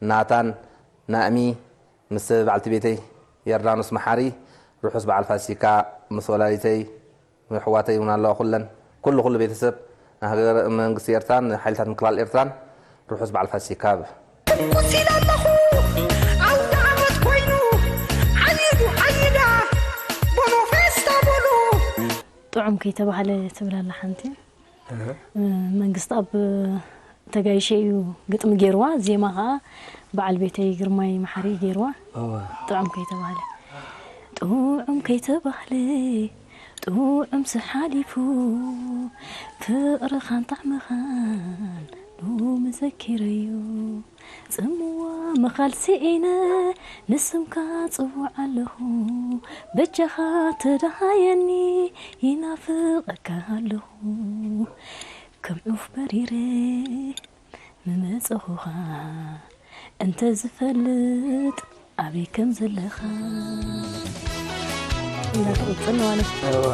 ናታን፣ ናእሚ፣ ምስ በዓልቲ ቤተይ፣ ዮርዳኖስ መሓሪ፣ ርሑስ በዓል ፋሲካ፣ ምስ ወላዲተይ፣ ኣሕዋተይ እውን ኣለዋ፣ ኩለን፣ ኩሉ፣ ኩሉ ቤተሰብ፣ ንሃገር መንግስቲ ኤርትራን፣ ንሓይልታት ምክልኻል ኤርትራን፣ ርሑስ በዓል ፋሲካ። ትኩስ ኢለ ኣለኹ፣ ኣውደ ዓመት ኮይኑ፣ ዓይዱ ዓይዳ፣ ቦኖ ፌስታ ቦሉ። ጥዑም ከይተባህለ ትብል ኣላ ሓንቲ። እህ። እ፣ መንግስቲ ኣብ ተጋይሸ እዩ ግጥሚ ገይርዋ፣ ዜማ ኸዓ በዓል ቤተይ ግርማይ መሓሪ ገይርዋ። እወ። ጥዑም ከይተባህለ፣ ጥዑም ከይተባህለ፣ ጥዑም ስሓሊፉ፣ ፍቕርኻን ጣዕምኻን ሎሚ ዘኪረዮ። ጽምዋ ምኻል ስኢነ ንስምካ ጽውዕ ኣለኹ፣ በጃኻ ተደሃየኒ፣ ይናፍቐካ ኣለኹ። ከም ዑፍ በሪረ ምመጸኹኻ እንተ ዝፈልጥ ኣበይ ከም ዘለኻ። እንዳትቕጽል ማለት እዩ። እዋ፣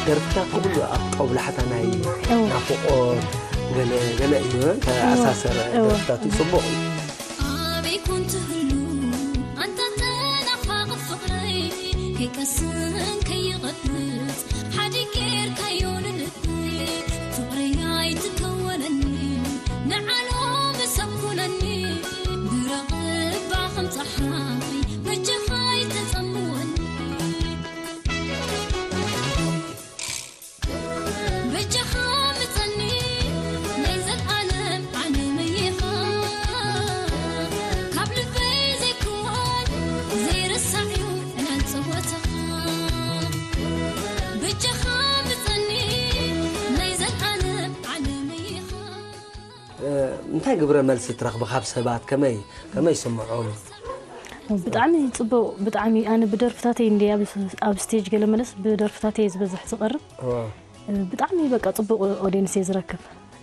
ደርፍታት ኩሉ ኣብ ጦብላሕታ ናይ እዋ። ናፍቖት ገለ ገለ እዩ ተኣሳሰረ እዋ። ደርፍታት እዩ፣ ጽቡቕ እዩ። ኣበይ ኮን ትህሉ ኣንታ ተናፋቒ ፍቕረይ፣ ከይቀስን ከይቐንጽ ሓዲግ ጌርካዮ ንልበይ። ፍቕረይ ኣይትከወለኒ፣ ንዓሎም ሰብ ኩነኒ፣ ብራቕ እባ ከም ጸሓይ፣ በጃኻ ኣይትጸምወኒ። በጃኻ ምጸኒ፣ ናይ ዘልኣለም ዓለመይ ኢኻ። ካብ ልበይ ዘይክወል፣ ዘይርሳዕ እዩ ዕላል ጸወታኻ። በጃኻ ምጸኒ፣ ናይ ዘልኣለም ዓለመይ ኢኻ። እ፣ እንታይ ግብረ መልሲ ትረኽቢ ካብ ሰባት? ከመይ፣ ከመይ ይስምዖም? ብጣዕሚ ጽቡቕ፣ ብጣዕሚ ኣነ ብደርፍታተይ እንድየ ኣብ፣ ኣብ ስቴጅ ገለ መለስ ብደርፍታተይ ዝበዝሕ ዝቐርብ። እዋ። እ፣ ብጣዕሚ በቃ ጽቡቕ ኦድየንስ እየ ዝረክብ።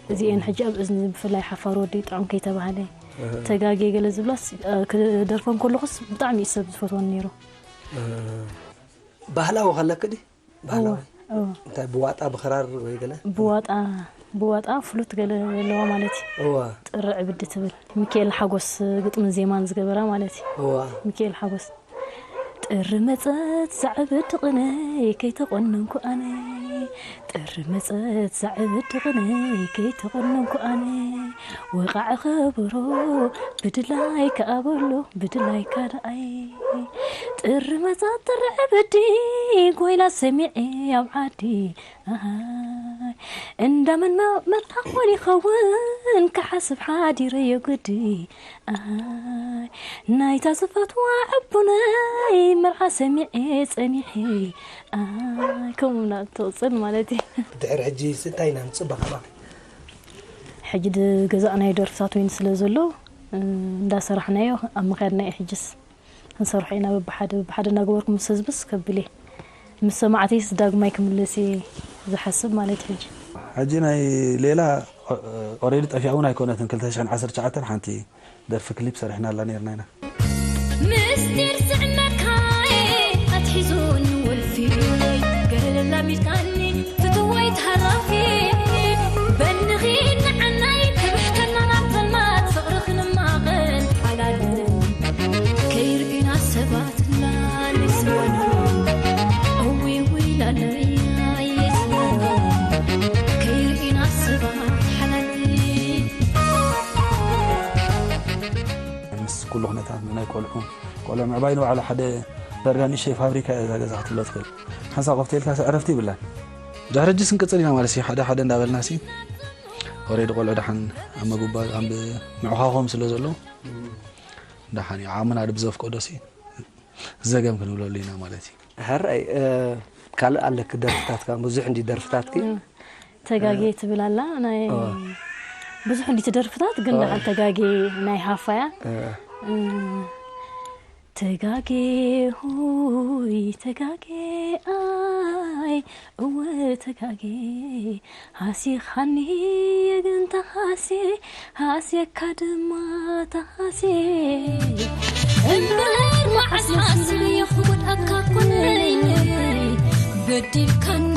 እዚኤን ሕጂ ኣብ እዝኒ ብፍላይ ሓፋር ወዲ ጥዑም ከይተባህለ እህ። ተጋግየ ገለ ዝብላስ፣ እ፣ ክደርፈን ከለኹስ ብጣዕሚ እዩ ሰብ ዝፈትወኒ ነይሩ። እህ። ባህላዊ ከለኪ ድዩ? ባህላዊ? እዋ፣ እዋ። እንታይ ብዋጣ ብኽራር ወይ ገለ? ብዋጣ፣ ብዋጣ ፍሉት ገለ ዘለዋ ማለት እዩ። እዋ። ጥሪ ዕብዲ ትብል። ሚካኤል ሓጎስ ግጥምን ዜማን ዝገበራ ማለት እዩ። እዋ። ሚካኤል ሓጎስ። ጥሪ መጸት ዛዕብድ ቅነ ከይተቆነንኩ ኣነ። ጥሪ መጸት ዛዕብድ ቅነ ከይተቆነንኩ ኣነ። ወቓዕ ኸበሮ ብድላይካ ኣበሎ ብድላይካ ደኣይ። ጥሪ መጸት ጥሪ ዕብዲ ጎይላ ሰሚዐ ኣብ ዓዲ። ኣሃይ፣ እንዳመን መ-፣ መልኣኽ ኮን ይኸውን ክሓስብ ሓዲረዮ ግዲ። ኣሃይ፣ ናይታ ዝፈትዋ ዕቡነይ መርዓ ሰሚዐ ጸኒሐ። ኣሃይ፣ ከምኡ እናተቕጽል ማለት እዩ። ድሕሪ ሕጂ እንታይ ኢና ንጽበ ካባኺ? ሕጂ ድ-፣ ገዛእ ናይ ደርፍታት ወይን ስለ ዘሎ፣ እ፣ እንዳሰራሕናዮ ኣብ ምኽያድና እዩ ሕጅስ። ክንሰርሖ ኢና በብሓደ፣ በብሓደ እናገበርኩ ምስ ህዝብስ ከብል እየ። ምስ ሰማዕተይስ ዳግማይ ክምለስ እየ ዝሓስብ ማለት እዩ ሕጂ። ሕጂ ናይ ሌላ ኦ-፣ ኦሬዲ ጠፊኣ እውን ኣይኮነትን። ክልተ ሽሕን ዓሰርተ ትሽዓተን ሓንቲ ደርፊ ክሊፕ ሰሪሕናላ ነይርና ኢና። ምስጢር ስዕመካየ ኣትሒዞኒ ወልፊ፣ ገለል ኣቢልካኒ ፍትወይ ተሃራፊ። በንኺ ንዓናይ ክብሕተና ናብ ጸልማት ፍቕሪ ክንማቐል ሓላል። ከይርእዩና ሰባት ላን ይስወኑ። እውይ ውይ ላለያ ይስወኑ። ከይርእዩና ሰባት ሓላል። ምስ ኩሉ ኩነታት ቆልዑ ቆልዑ ምዕባይ ንባዕሉ ሓደ ዳርጋ ንእሽተይ ፋብሪካ እያ እዛ ገዛ ክትብሎ ትኽእል። ሓንሳብ ኮፍ ተልካ ዕረፍቲ ይብላን። ድሕሪ ሕጂ ስንቅጽል ኢና ማለት እዩ። ሓደ ሓደ እንዳበልና ሲ ኦሬዲ ቆልዑ ደሓን ኣብ መጉባ ኣብ ምዕኻኾም ስለ ዘለዉ ደሓን እዩ። ዓቕምና ብዘፍቀዶ ሲ ዘገም ክንብለሉ ኢና ማለት እዩ። ሕራይ ካልእ ኣለክ ደርፍታትካ ብዙሕ እንዲ ደርፍታትኪ ተጋጌ ትብል ኣላ ናይ ብዙሕ እንዲ ትደርፍታት ግን ደሓን ተጋጌ ናይ ሃፋያ ተጋጌ ሆይ ተጋጌ ኣይ እወ ተጋጌ ሃሲኻኒ የግን ተሃስየ ሃስየካ ድማ ተሃስየ እምበር መዓስ ሓሲበ የኽወድኣካ ኮነይ በዲልካኒ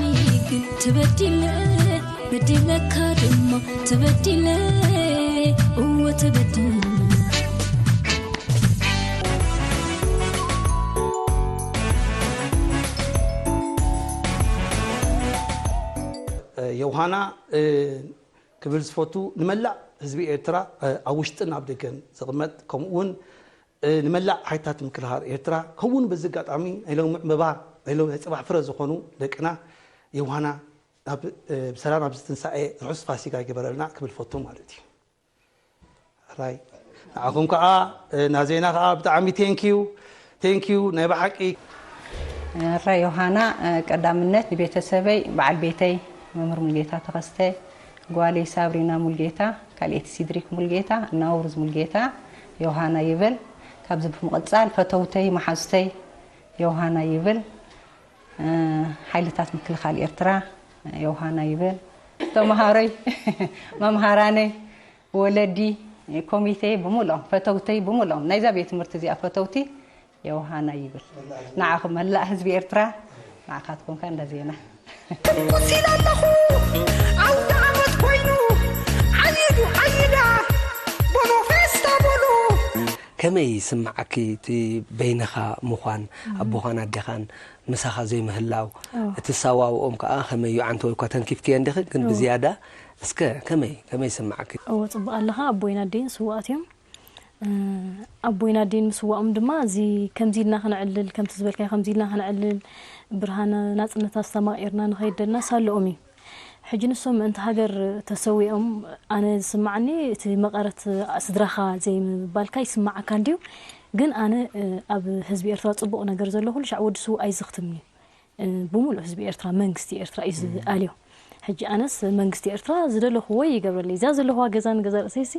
ግን ትበዲለ በዲለካ ድማ ትበዲለ እወ ትበዲለ ዮሃና ክብል ዝፈቱ ንመላእ ህዝቢ ኤርትራ ኣብ ውሽጥን ኣብ ደገን ዝቕመጥ ከምኡ እውን ንመላእ ሓይልታት ምክልኻል ኤርትራ ከምኡ እውን በዚ ኣጋጣሚ ናይ ሎሚ ዕምበባ ናይ ሎሚ ናይ ፅባሕ ፍረ ዝኾኑ ደቅና ዮሃና ብሰላም ኣብዚ ትንሳኤ ርሑስ ፋሲጋ ይገበረልና ክብል ፈቱ ማለት እዩ። ሕራይ ንዓኹም ከዓ ናዜና ከዓ ብጣዕሚ ቴንኪዩ ቴንኪዩ ናይ ብሓቂ ሕራይ ዮሃና ቀዳምነት ንቤተሰበይ በዓል ቤተይ መምህር ሙልጌታ ተኸስተ ጓለይ ሳብሪና ሙልጌታ ካልኤቲ ሲድሪክ ሙልጌታ እና ውሩዝ ሙልጌታ ዮሃና ይብል። ካብዚ ብምቕፃል ፈተውተይ መሓዙተይ ዮሃና ይብል። ሓይልታት ምክልኻል ኤርትራ ዮሃና ይብል። ተምሃሮይ መምሃራነይ ወለዲ ኮሚቴ ብምልኦም ፈተውተይ ብምልኦም ናይዛ ቤት ትምህርቲ እዚኣ ፈተውቲ ዮሃና ይብል። ንዓኹም መላእ ህዝቢ ኤርትራ ንዓኻትኩም ከ እንዳ ዜና ትኩስ ኢለ ኣለኹ ኣውደ ዓመት ኮይኑ ዓይዱ ዓይዳ በሎ ፌስታ በሎ ከመይ ይስምዓኪ እቲ በይንኻ ምዃን ኣቦኻን ኣዴኻን ምሳኻ ዘይምህላው እቲ ሳዋውኦም ከዓ ከመይ እዩ ዓንተወይ እኳ ተንኪፍክዮ እንዲኺ ግን ብዝያዳ እስከ ከመይ ከመይ ይስምዓኪ እወ ጽቡቕ ኣለኻ ኣቦይን ኣደይን ስውኣት እዮም ኣቦይን ኣዴን ምስዋኦም ድማ እዚ ከምዚ ኢልና ክንዕልል ከምቲ ዝበልካዮ ከምዚ ኢልና ክንዕልል ብርሃነ ናፅነት ኣስተማቒርና ንኸይድ ደልና ሳልኦም እዩ። ሕጂ ንሶም ምእንቲ ሃገር ተሰዊኦም ኣነ ዝስምዓኒ እቲ መቐረት ስድራኻ ዘይምባልካ ይስምዓካ እንድዩ። ግን ኣነ ኣብ ህዝቢ ኤርትራ ፅቡቕ ነገር ዘሎ ኩሉ ሻዕ ወዲ ስውእ ኣይዝኽትምን እዩ። ብሙሉእ ህዝቢ ኤርትራ መንግስቲ ኤርትራ እዩ ዝኣልዮ። ሕጂ ኣነስ መንግስቲ ኤርትራ ዝደለኽዎ ይገብረለይ። እዛ ዘለኽዋ ገዛ ንገዛ ርእሰይሲ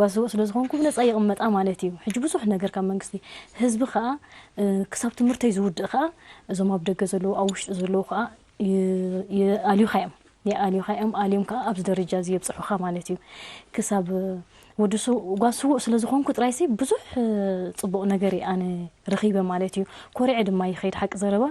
ጓስዎ ስለ ዝኾንኩ ብነፃ ይቕመጣ ማለት እዩ። ሕጂ ብዙሕ ነገር ካብ መንግስቲ ህዝቢ ከዓ ክሳብ ትምህርተይ ዝውድእ ከዓ እዞም ኣብ ደገ ዘለዉ ኣብ ውሽጢ ዘለዉ ከዓ ይኣልዩኻ እዮም። ይኣልዩኻ እዮም። ኣልዮም ከዓ ኣብዚ ደረጃ እዚ የብፅሑኻ ማለት እዩ። ክሳብ ወዲ ጓል ስዉእ ስለ ዝኾንኩ ጥራይሲ ብዙሕ ፅቡቕ ነገር እየ ኣነ ረኺበ ማለት እዩ። ኮሪዐ ድማ ይኸይድ ሓቂ ዘረባ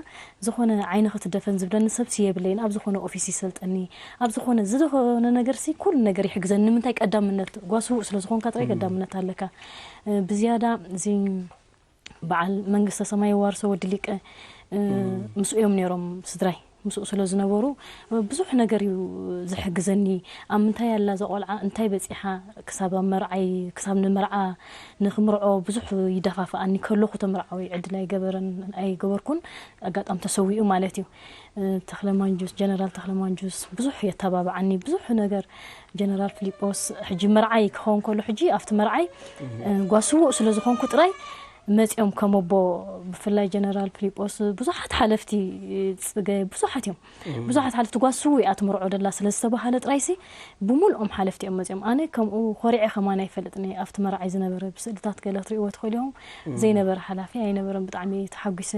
ዝኾነ ዓይኒ ክትደፈን ዝብለኒ ሰብሲ የብለይን። ኣብ ዝኾነ ኦፊስ ይሰልጠኒ ኣብ ዝኾነ ዝኾነ ነገርሲ ኩሉ ነገር ይሕግዘኒ። ንምንታይ ቀዳምነት ጓል ስዉእ ስለ ዝኾንካ ጥራይ ቀዳምነት ኣለካ። ብዝያዳ እዚ በዓል መንግስተ ሰማይ የዋርሶ ወዲ ሊቀ ምስኡ እዮም ነይሮም ስድራይ ምስኡ ስለ ዝነበሩ ብዙሕ ነገር እዩ ዝሕግዘኒ ኣብ ምንታይ ኣላ እዛ ቆልዓ እንታይ በፂሓ ክሳብ ኣብ መርዓይ ክሳብ ንመርዓ ንክምርዖ ብዙሕ ይደፋፍኣኒ ከለኹ ተምርዓዊ ዕድል ኣይገበረን ኣይገበርኩን ኣጋጣሚ ተሰዊኡ ማለት እዩ ተክለማንጁስ ጀነራል ተክለማንጁስ ብዙሕ የተባብዓኒ ብዙሕ ነገር ጀነራል ፊሊጶስ ሕጂ መርዓይ ክኸውን ከሎ ሕጂ ኣብቲ መርዓይ ጓስውእ ስለ ዝኾንኩ ጥራይ መፂኦም ከም ኣቦ ብፍላይ ጀነራል ፊሊጶስ ብዙሓት ሓለፍቲ ፅገ ብዙሓት እዮም ብዙሓት ሓለፍቲ ጓስው እያ ትምርዖ ደላ ስለ ዝተባሃለ ጥራይሲ ብሙልኦም ሓለፍቲ እዮም መፂኦም ኣነ ከምኡ ኮሪዐ ከማን ኣይፈልጥን እየ ኣብቲ መርዓይ ዝነበረ ብስእልታት ገለ ክትሪእዎ ትኽእሉ ኢኹም ዘይነበረ ሓላፊ ኣይነበረን ብጣዕሚ ተሓጒሰ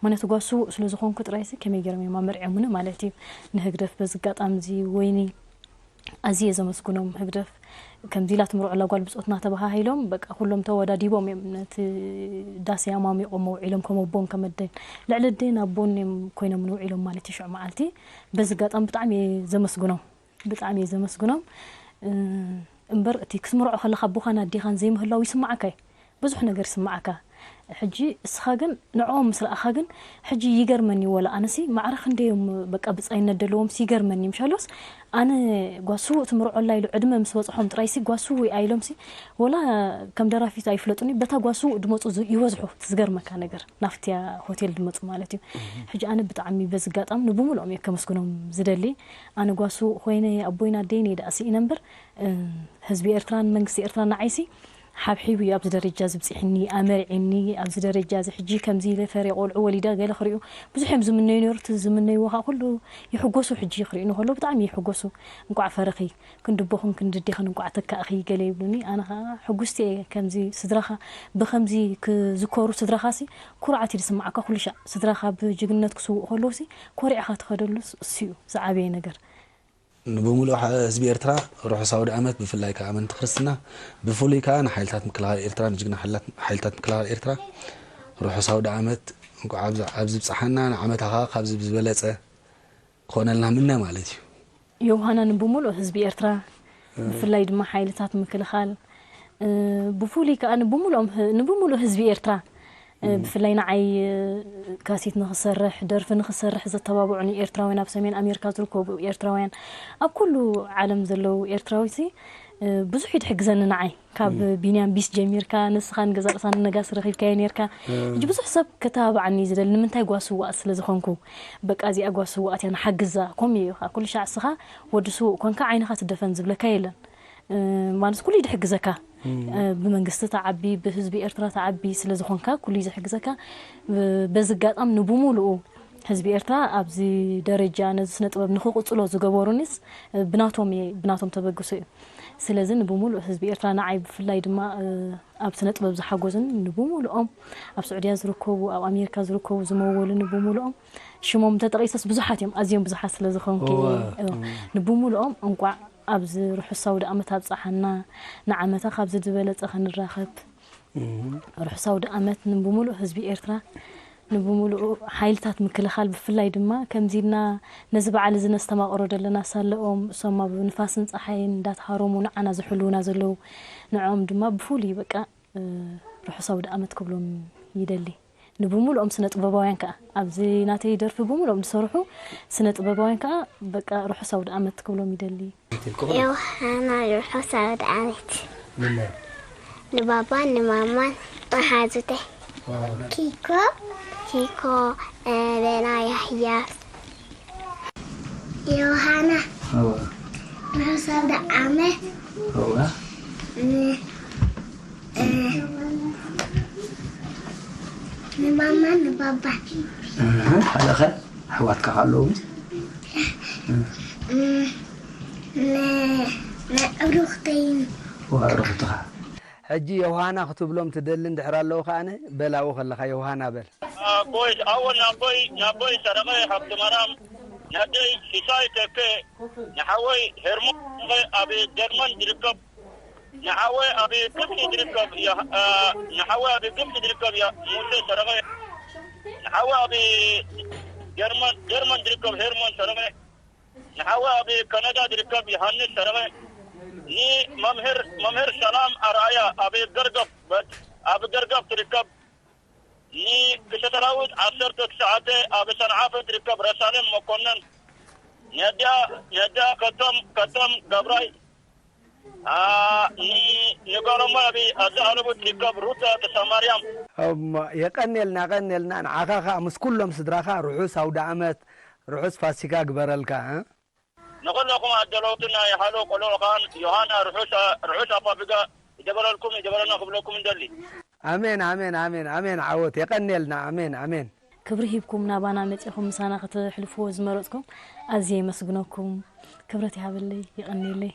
ማለት ጓስው ስለ ዝኾንኩ ጥራይሲ ከመይ ገይሮም እዮም ኣመርዕዮምኒ ማለት እዩ ንህግደፍ በዚ ኣጋጣሚ እዚ ወይኒ ኣዝየ ዘመስግኖም ህግደፍ ከምዚ ኢላ ትምርዖላ ጓል ብፆትና ተባሃሂሎም በቃ ኩሎም ተወዳዲቦም እዮም ነቲ ዳስ ኣማሚቖሞ ውዒሎም ከም ኣቦን ከም ኣደን ልዕሊ ኣደን ኣቦን እዮም ኮይኖምኒ ውዒሎም ማለት እዩ ሽዑ መዓልቲ በዚ ኣጋጣሚ ብጣዕሚ እየ ዘመስግኖም ብጣዕሚ እየ ዘመስግኖም እምበር እቲ ክትምርዖ ከለኻ ኣቦኻን ኣዴኻን ዘይምህላው ይስምዓካ እዩ ብዙሕ ነገር ይስምዓካ ሕጂ እስኻ ግን ንዕኦም ምስ ረኣኻ ግን ሕጂ ይገርመኒ እዩ። ወላ ኣነሲ ማዕረ ክንደዮም በቃ ብጻይነት ደለዎም ይገርመኒ እዩ። ምሻሎስ ኣነ ጓል ስዉእ ትምርዖላ ኢሉ ዕድመ ምስ በጽሖም ጥራይሲ ጓል ስዉእ እያ ኢሎምሲ ወላ ከም ደራፊት ኣይፍለጡኒ፣ በታ ጓል ስዉእ ድመጹ ዝ- ይበዝሑ። እቲ ዝገርመካ ነገር ናፍትያ ሆቴል ድመጹ ማለት እዩ። ሕጂ ኣነ ብጣዕሚ በዚ ኣጋጣሚ ንብሙሉኦም እየ ከመስግኖም ዝደሊ። ኣነ ጓል ስዉእ ኮይነ ኣቦይን ኣደይን እየ ደኣ ስኢነ እምበር፣ እ፣ ህዝቢ ኤርትራን መንግስቲ ኤርትራን ንዓይሲ ሓብሒቡ እዩ ኣብዚ ደረጃ ዝብጽሕኒ፣ ኣመርዒኒ ኣብዚ ደረጃ እዚ። ሕጂ ከምዚ ኢለ ፈርየ ቆልዑ ወሊደ ገለ ክሪኡ ብዙሕ እዮም ዝምነዩ ነይሩ። እቲ ዝምነይዎ ከዓ ኩሉ ይሕጎሱ። ሕጂ ክሪኡ ንከሎ ብጣዕሚ ይሕጎሱ። እንቋዕ ፈረኺ ክንድቦኽን ክንድዴኽን እንቋዕ ተካእኺ ገለ ይብሉኒ። ኣነ ከዓ ሕጉስቲ እየ ከምዚ ስድራኻ ብከምዚ ክዝከሩ። ስድራኻሲ ኩርዓት እዩ ዝስምዓካ። ኩሉ ሻዕ ስድራኻ ብጅግንነት ክስውኡ ከለውሲ ኮሪዕኻ ትኸደሉ እሱ እዩ ዝዓበየ ነገር። ንብሙሉእ ሐ- ህዝቢ ኤርትራ ርሑስ ኣውደ ዓመት፣ ብፍላይ ከዓ ኣመንቲ ክርስትና፣ ብፍሉይ ከዓ ንሓይልታት ምክልኻል ኤርትራ፣ ንጅግና ሓይላት- ሓይልታት ምክልኻል ኤርትራ ርሑስ ኣውደ ዓመት። እንኳዕ ኣብዚ ኣብዚ ብፅሓና፣ ንዓመታ ከዓ ካብዚ ብዝበለፀ ክኾነልና ምነ ማለት እዩ። ዮውሃና ንብሙሉእ ህዝቢ ኤርትራ፣ ብፍላይ ድማ ሓይልታት ምክልኻል፣ እ፣ ብፍሉይ ከዓ ንብሙሉኦም ህ- ንብሙሉእ ህዝቢ ኤርትራ፣ እ፣ ብፍላይ ንዓይ፣ እ፣ ካሴት ንክሰርሕ፣ ደርፊ ንክሰርሕ ዘተባብዑኒ ኤርትራውያን፣ ኣብ ሰሜን ኣሜሪካ ዝርከቡ ኤርትራውያን፣ ኣብ ኩሉ ዓለም ዘለዉ ኤርትራዊሲ፣ እ፣ ብዙሕ እዩ ድሕግዘኒ ንዓይ። ካብ ቢንያም ቢስ ጀሚርካ፣ ንስኻ ንገዛ ርእሳ ንነጋሲ ረኺብካዮ ነርካ። ሕጂ ብዙሕ ሰብ ከተባብዓኒ እዩ ዝደሊ፣ ንምንታይ ጓል ስውኣት ስለ ዝኾንኩ፣ በቃ እዚኣ ጓል ስውኣት እያ ንሓግዛ፣ ከምኡ እዩ ኢኻ። ኩሉ ሻዕ እስኻ ወዲ ስውእ ኮንካ ዓይንኻ ትደፈን ዝብለካ የለን። እ፣ ማለት ኩሉ እዩ ድሕግዘካ። እ፣ ብመንግስቲ ተዓቢ፣ ብህዝቢ ኤርትራ ተዓቢ ስለ ዝኾንካ፣ ኩሉ እዩ ዝሕግዘካ። ብ- በዚ ኣጋጣሚ ንብሙሉኡ ህዝቢ ኤርትራ ኣብዚ ደረጃ ነዚ ስነ ጥበብ ንክቕጽሎ ዝገበሩኒስ፣ እ፣ ብናቶም እየ፣ ብናቶም ተበግሶ እዩ። ስለዚ ንብሙሉእ ህዝቢ ኤርትራ ንዓይ ብፍላይ ድማ፣ እ፣ ኣብ ስነ ጥበብ ዝሓገዙን ንብሙሉኦም ኣብ ስዑድያ ዝርከቡ፣ ኣብ ኣሜሪካ ዝርከቡ ዝመወሉኒ ብሙሉኦም ሽሞም እንተጠቒሰስ ብዙሓት እዮም፣ ኣዝዮም ብዙሓት ስለ ዝኾንኩ እወ። እወ። ንብሙሉኦም እንቋዕ ኣብዚ ርሑስ ኣውደ ዓመት ኣብጽሓና፣ ንዓመታ ካብዚ ዝበለጸ ክንራኸብ። ርሑስ ኣውደ ዓመት ንብሙሉእ ህዝቢ ኤርትራ፣ ንብሙሉእ ሓይልታት ምክልኻል ብፍላይ ድማ ከምዚ ኢልና ነዚ በዓል እዚ ነስተማቕሮ ዘለና ሳለኦም እሶም ኣብ ንፋስን ጸሓይን እንዳተሃረሙ ንዓና ዝሕልዉና ዘለዉ ንዕኦም ድማ ብፍሉይ በቃ እ፣ ርሑስ ኣውደ ዓመት ክብሎም ይደሊ። ንብሙሉኦም ስነ ጥበባውያን ከኣ ኣብዚ ናተይ ደርፊ ብሙሉኦም ዝሰርሑ ስነ ጥበባውያን ከኣ በቃ ርሑስ ኣውደ ዓመት ክብሎም ይደሊ። ዮሃና ርሑስ ኣውደ ዓመት ንባባን ንማማን መሓዙተይ ኪኮ ኪኮ እ፣ ሌና ያህያ ዮሃና ርሑስ ኣውደ ዓመት ን- እ፣ ንማማን ንባባን እህ፣ ሓለኸ ኣሕዋትካ ኣለዉ ን- ንዕሩኽተይን ወዕሩኽትኻ ሕጂ ዮሃና ክትብሎም ትደሊ እንድሕር ኣለዉ ከኣነ በል ኣብኡ ከለኻ ዮሃና በል። ኣቦይ ኣወል ናቦይ ናቦይ ሰረቐ ሃብቲ ማርያም ናደይ ሲሳይ ተከ ንሓወይ ሄርሞን ሰረቐ ኣብ ጀርመን ዝርከብ ንሓወይ ኣብ ግብፂ ዝርከብ ያ- ኣ፣ ንሓወይ ኣብ ግብፂ ዝርከብ ያ- ሙሴ ሰረቐ ንሓወይ ኣብ ጀርመን ጀርመን ዝርከብ ሄርሞን ሰረቐ ንሓወይ ኣብ ካናዳ ዝርከብ ዮሃንስ ሰረቐ ንመምህር መምህር ሰላም ኣርኣያ ኣብ ገርገፍ ኣብ ገርገፍ ትርከብ ንክልተ ሰራዊት ዓሰርተ ትሽዓተ ኣብ ሰንዓፈ ትርከብ ረሳሌም መኮነን ነዳ ነዳ ከተም ከተም ገብራይ ኣ፣ ን- ንጋሮሞ ኣብ ኣዛ ኣለቡ ትርከብ ሩታ ተሳማርያም እሞ የቐንየልና የቐንየልና ንዓኻ ኸዓ ምስ ኩሎም ስድራኻ ርሑስ ኣውደ ዓመት ርሑስ ፋሲካ ግበረልካ እ? ንኹለኹም ኣደለውትና ይሃሎ ቆልዑ ኻን ዮሃና ርሑስ ርሑስ ኣፋብጋ ይደበረልኩም ይደበረልና ክብለኩም እንደሊ። ኣሜን ኣሜን ኣሜን ኣሜን ዓወት የቀንየልና ኣሜን ኣሜን። ክብሪ ሂብኩም ናባና መጺኹም ምሳና ከተሕልፍዎ ዝመረጽኩም ኣዝየ የመስግነኩም። ክብረት ይሃበለይ የቀንየለይ።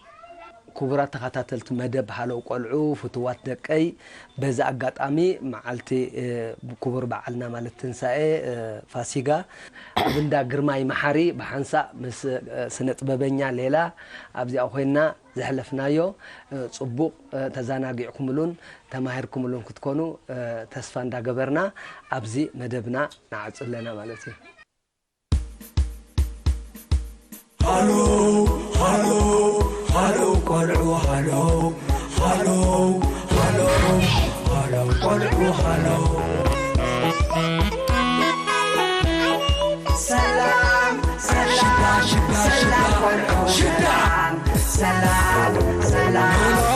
ክቡራት ተኸታተልቲ መደብ ሃለው ቆልዑ ፍቱዋት ደቀይ በዚ ኣጋጣሚ መዓልቲ ክቡር በዓልና ማለት ትንሳኤ ፋሲጋ ኣብ እንዳ ግርማይ መሓሪ ብሓንሳእ ምስ ስነ ጥበበኛ ሌላ ኣብዚኣ ኮይና ዘሕለፍናዮ ጽቡቕ ተዘናጊዕኩምሉን ተማሂርኩምሉን ክትኮኑ ተስፋ እንዳገበርና ኣብዚ መደብና ንዓጹ ኣለና ማለት እዩ። ሃሎ ሃሎ ሃሎ ቆልዑ ሃሎ ሃሎ ሃሎ ሃሎ ቆልዑ ሃሎ ሰላም፣ ሰላም፣ ሰላም።